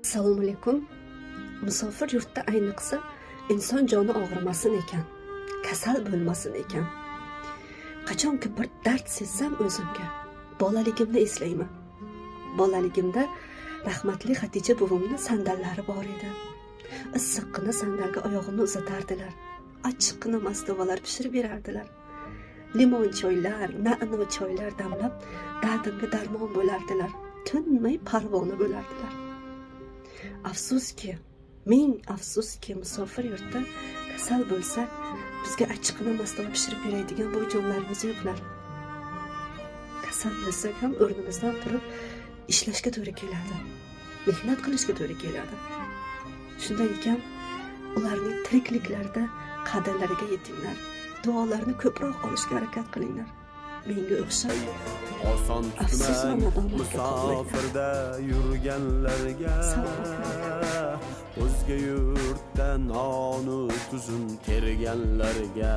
Assalomu alaykum. Musofir yurtda ayniqsa inson joni og'rimasin ekan, kasal bo'lmasin ekan. Qachonki bir dard sezsam o'zimga, bolaligimni eslayman. Bolaligimda rahmatli Xaticha buvimni sandallari bor edi. Issiqqina sandalga oyog'imni uzatardilar. Achchiqqina mastovalar pishirib berardilar. Limon choylar, na'no choylar damlab, dardimga darmon bo'lardilar. Tinmay parvona bo'lardilar. Afsuski, ming afsuski, musofir yurtda kasal bo'lsak, bizga achchiqqina mastava pishirib beradigan buvijonlarimiz yo'qlar. Kasal bo'lsak ham o'rnimizdan turib ishlashga to'g'ri keladi. Mehnat qilishga to'g'ri keladi. Shunday ekan, ularning tirikliklarida qadrlariga yetinglar. Duolarni ko'proq olishga harakat qilinglar. Menga o'xshab Oson afsus va tutmang nadomatga qolmanglar. Musofirda yurganlarga. Salomat. O'zga yurtda nonu tuzun terganlarga.